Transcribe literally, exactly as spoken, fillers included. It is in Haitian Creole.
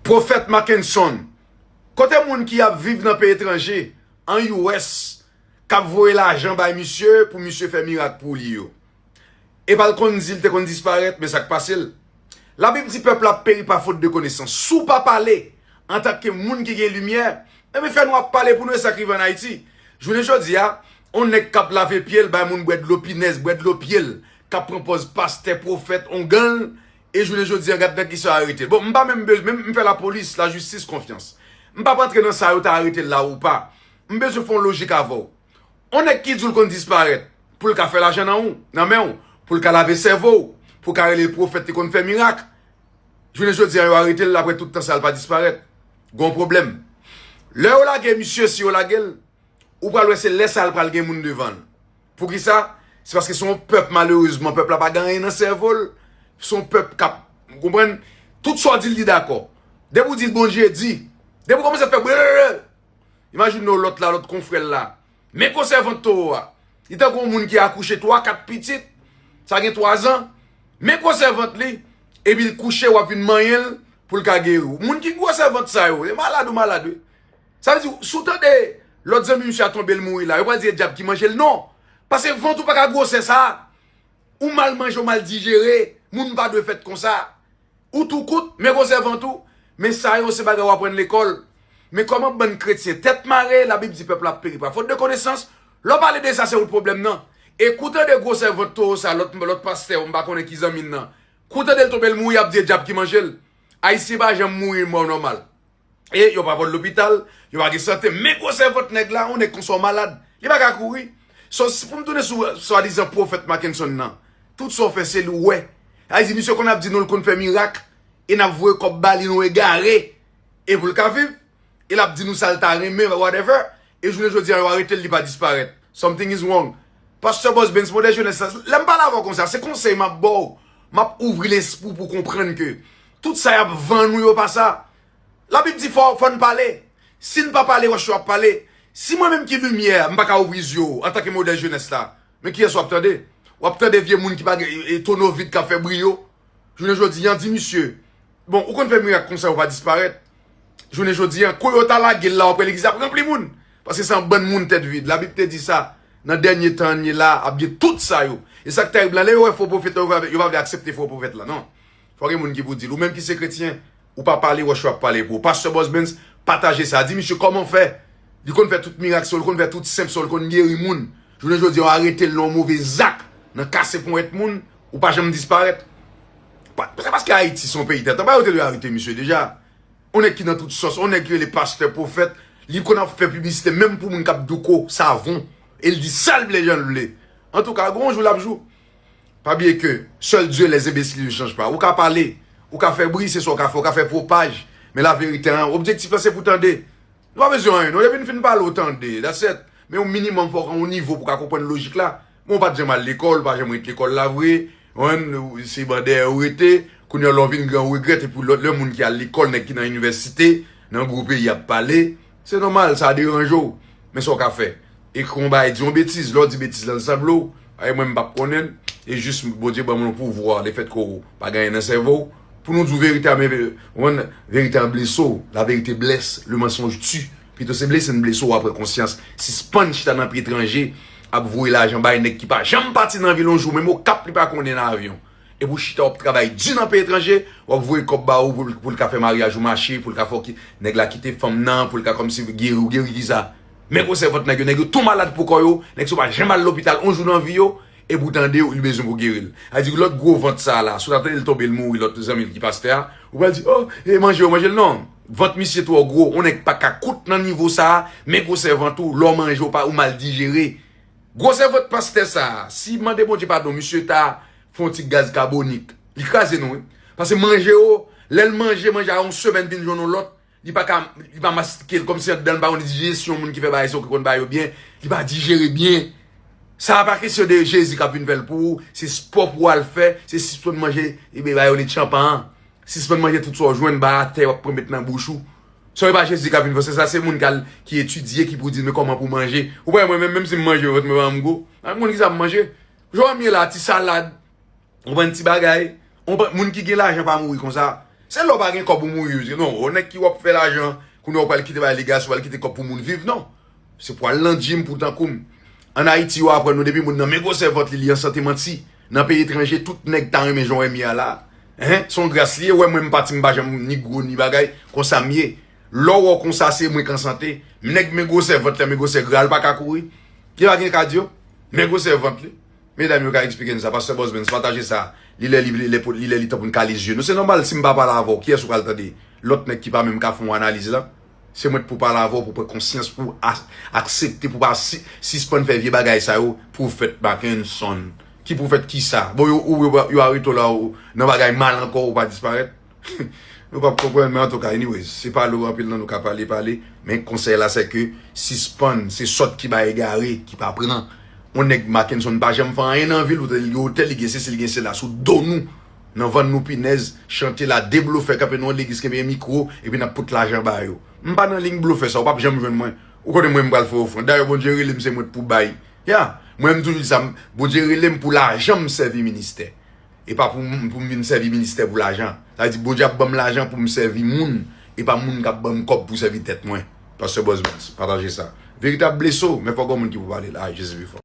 Pwofèt Mackenson, kote moun ki ap viv nan peyi etranje, an U S, k ap voye lajan bay misye pou misye fè mirak pou li yo? Epa l konn di l te konn disparèt, men sa k pase l. Labib di pèp la ap peri pa fot de konesans. Si w pa pale, antanke moun ki gen limyè, ebyen fè nou ap pale pou nou e sa k rive ann Ayiti. Jounen jodi a, on nèg k ap lave pye l, bay moun bwè dlo pinèz, bwè dlo pye l, k ap pran pòz pastè, pwofèt, on gann, e jounen jodi a, gad nan kisa yo arete l. Bon, m pa menm bezwen, menm m fè lapolis, lajistis konfyans. M p ap antre nan sa yo ta arete l la ou pa. M bezwen fè yon lojik avè w. On nèg ki di w l konn disparèt, pou l ka fè lajan nan ou, nan men w, pou l ka lave sèvo w, pou w ka rele l pwofèt li konn fè mirak. Jounen jodi a, yo arete l, apre tout tan sa, l pa disparèt. Gon pwoblèm. Lè yo lage misye, si yo lage l, ou pral wè se lè sa a l pral gen moun devan l. Poukisa? Se paske se yon pèp, malerezman, pèp la pa gen anyen nan sèvo l. Se yon pèp k ap, ou konprann? Tout sa w di l, li dakò. Depi w di l Bondye di, depi w kòmanse ap fè brrrr, imajine w lòt la, lòt konfrè l la. Men gwo sèvant towo a. Li tankou yon moun ki akouche twa, kat pitit. Sa gen twa zan. Men gwo sèvant li. Epi l kouche, w ap vin manyen l pou l ka geri w. Moun ki gwo sèvant sa yo, e malad ou malad, wi. Sa vle di, si w tande lòt zanmi misye a tonbe l mouri la, yo pral di e dyab ki manje l. Non. Paske vant ou pa ka gwosè sa. Ou mal manje, ou mal dijere. Moun pa dwe fèt konsa. Ou tou kout, men gwo sèvant ou. Men sa yo se bagay w aprann lekòl. Men kòman bann kretyen tèt mare, Labib di pèp la ap peri pa fot de konesans. Lè w pale de sa, se ou l pwoblèm nan. E kou w tande gwo sèvant towo sa, lòt, lòt pastè, m pa konnen ki zanmi n nan. Kou w tande l tonbe l mouri, y ap di e dyab ki manje l. Ayisyen pa janm mouri mò nòmal. E yo pa ba l lopital, yo pa gen sante. Men gwo sèvant nèg la, yon nèg konsa w malad. Li pa ka kouri. So, si pou m tounen sou swadizan pwofèt Mackenson nan, tout sa w fè se li w wè. Sa vle di, misye konn ap di nou l konn fè mirak, e n ap voye kòb ba li, nou egare. E pou l ka viv, e l ap di nou sa l ta renmen, whatever. E jounen jodi a, yo arete l, li pa disparèt. Something is wrong. Pastè Bòs Bens, modèl jenès la, lè m pale avè w konsa, se konsèy m ap ba w. M ap ouvri lespri w pou w konprann ke tout sa y ap vann ou yo pa sa. Labib di fò, fò n pale. Si n pa pale, wòch yo ap pale. Si mwen menm ki limyè, m pa ka ouvri zye w antanke modèl jenès la, men kiyès w ap tande? W ap tande vye moun ki pa gen, e, e, tono vid k ap fè bri yo. Jounen jodi a, di misye, bon, ou konn fè mirak konsa, ou pa disparèt. Jounen jodi a, kou yo ta lage l la, w ap wè legliz ap ranpli moun. Paske se yon bann moun tèt vid. Labib te di sa, nan dènye tan an ye la, ap gen tout sa yo. E sa k terib la, lè yo wè fo pwofèt la, yo pa, yo pa vle aksepte fo pwofèt la, non. Fò gen moun ki pou di l. Ou menm ki se kretyen, ou pa pale, wòch yo ap pale pou ou. Pastè Bòs Bens, pataje sa. Di misye kòman fè. Li konn fè tout mirak sa yo, li konn fè tout senp sa yo, li konn geri moun. Jounen jodi a, yo arete l nan yon move zak, nan kase ponyèt moun, ou pa janm disparèt. Pa, se paske Ayiti se yon peyi tenten, pa yo te dwe arete misye deja. On nèg ki nan tout sòs, on nèg ki rele pastè, pwofèt, li konn ap fè piblisite menm pou moun k ap douko, savon. E l di sa l vle, jan l vle. Antouka, gon jou l ap jou. Pa bliye ke seul Dieu les imbéciles ne changent pas. Ou ka pale, ou ka fè bri, se sa w ka fè, ou ka fè pwopaj. Men laverite an, objektif la se pou tande. Nou pa bezwen anyen, non, depi n fin pale, w tande, that's it. Men yon minimòm, fò w gen yon nivo pou w ka konprann lojik la. Bon, w pa t janm al lekòl, w pa janm ret lekòl la vre. Konprann, se ban dèyè w rete. Kounye a, lè w vin gran, w regrèt, epi lòt, lè moun ki al lekòl, nèg ki nan inivèsite, nan gwo peyi ap pale, se nòmal, sa deranje w. Men sa w ka fè. Ekri yon bagay, di yon betiz, lè w di betiz la, l sanble w, ay mwen m p ap konnen l, e jis Bondye ban mwen yon pouvwa, lefètke w pa gen anyen nan sèvo w, pou nou di w verite a, men ve-, konprann, verite an blese w, la vérité blesse, le mensonge tue. Pito se blese n blese w, w ap pran konsyans. Sispann chita nan peyi etranje, ap voye lajan bay nèg ki pa janm pati nan vil yon jou, menm Okap li pa konnen nan avyon. Epi w chita w ap travay di nan peyi etranje, w ap voye kòb ba ou pou l, pou l ka fè maryaj ou mache, pou l ka fè w ki, nèg la kite fanm nan, pou l ka kòmsi geri w, geri kisa? Men gwo sèvant nèg yo, nèg yo tou malad pou kò yo, nèg sa yo pa janm al lopital yon jou nan vi yo, epi w tande li bezwen pou geri l. Sa vle di lòt gwo vant sa a la, si w ta tande l tonbe l mouri, lòt zanmi l ki pastè a, ou pral di, o, e manje yo manje l, non. Vant misye twò gwo, yon nèg pa ka kout nan nivo sa a, men gwo sèvant ou, lè w manje w pa, ou mal dijere. Gwo sèvant pastè sa a, si mande Bondye padon, misye ta fè yon ti gaz kabonik. Li kraze nou, wi. Paske manje yo, lè l manje, manje a yon semèn vin jwenn yon lòt, li pa ka, li pa mastike l, kòmsi anndan l pa konn dijesyon, moun ki fè bagay sa yo ki konn bagay yo byen, li pa dijere byen. Sa a pa kesyon de Jezi k ap vin fè l pou ou, se spò pou w al fè, se sispann manje, e bagay yo le tchanpan an. Sispann manje tout sa w jwenn ba atè, w ap pran met nan bouch ou. Sa yo pa Jezi k ap vin fè w, se sa se moun k al, ki etidye, ki pou di men kòman pou manje. Ou pa wè mwen menm, menm si m manje, vant mwen pa janm gwo. Nan moun ki sa m manje. Jan m ye la, ti salad, yon bann ti bagay. Yon bann moun ki gen lajan pa mouri konsa. Se lè w pa gen kòb ou mouri, wi. Non, ou nèg ki w ap fè lajan, kounye a w pral kite bay legasyon, w pral kite kòb pou moun viv, non. Se pou al nan gym pou tankou m. Ann Ayiti, yo aprann nou depi moun nan men gwosè vant li, li an sante manti. Nan peyi etranje, tout nèg ta renmen jan w wè m ye a la. Hein? Se yon gras li ye, wè mwen m pati m pa janm ni gwo ni bagay, konsa m ye. Lè w wè w konsa se mwen k an sante. Nèg men gwosè vant la, men gwosè gra l pa ka kouri. Li pa gen kadyo. Men gwosè vant li. Medam yo ka eksplike n sa. Pastè Buzz Bands, pataje sa. Li lè li, li lè pou, li lè li tan pou n kale zye nou. Se nòmal si m pa pale avè w, kiyès ou pral tande? Lòt nèg ki pa menm ka fè yon analiz la. Se mwen k pou pale avè w, pou pran konsyans, pou a-, aksepte, pou pa si, sispann fè vye bagay sa yo, Pwofèt Mackenson. Ki pwofèt kisa? Bon, yo, ou, yo, yo arete w la, ou, nan bagay mal ankò, ou pa disparèt. Nou p ap konprann, men antouka, anyways, se pale w anpil nan nou ka pale, pale, men konsèy la se ke sispann, se sòt ki bay egare, ki pa pran. On nèg Mackenson pa janm fè anyen nan vi l, ou te li gen otèl, li gen sesi, li gen sela, sou do nou, nan vann nou pinèz, chante la, de blofè kanpe nan yon legliz, kenbe yon mikwo, epi n ap pote lajan ba yo. M pa nan liy blofè sa, ou p ap janm jwenn mwen. Ou konnen mwen m pral fè ofrann. Dayè, Bondye rele m, se mwen k pou bay. Ya, mwen m toujou di sa, m- Bondye rele m pou lajan m sèvi ministè. E pa pou m, pou m vin sèvi ministè pou lajan. Sa vle di Bondye ap ban m lajan pou m sèvi moun, e pa moun k ap ban m kòb pou sèvi tèt mwen. Pastè Buzz Bands, pataje sa. Veritab blese w, men fòk gen moun ki pou pale l. Ay, Jezi pi fò.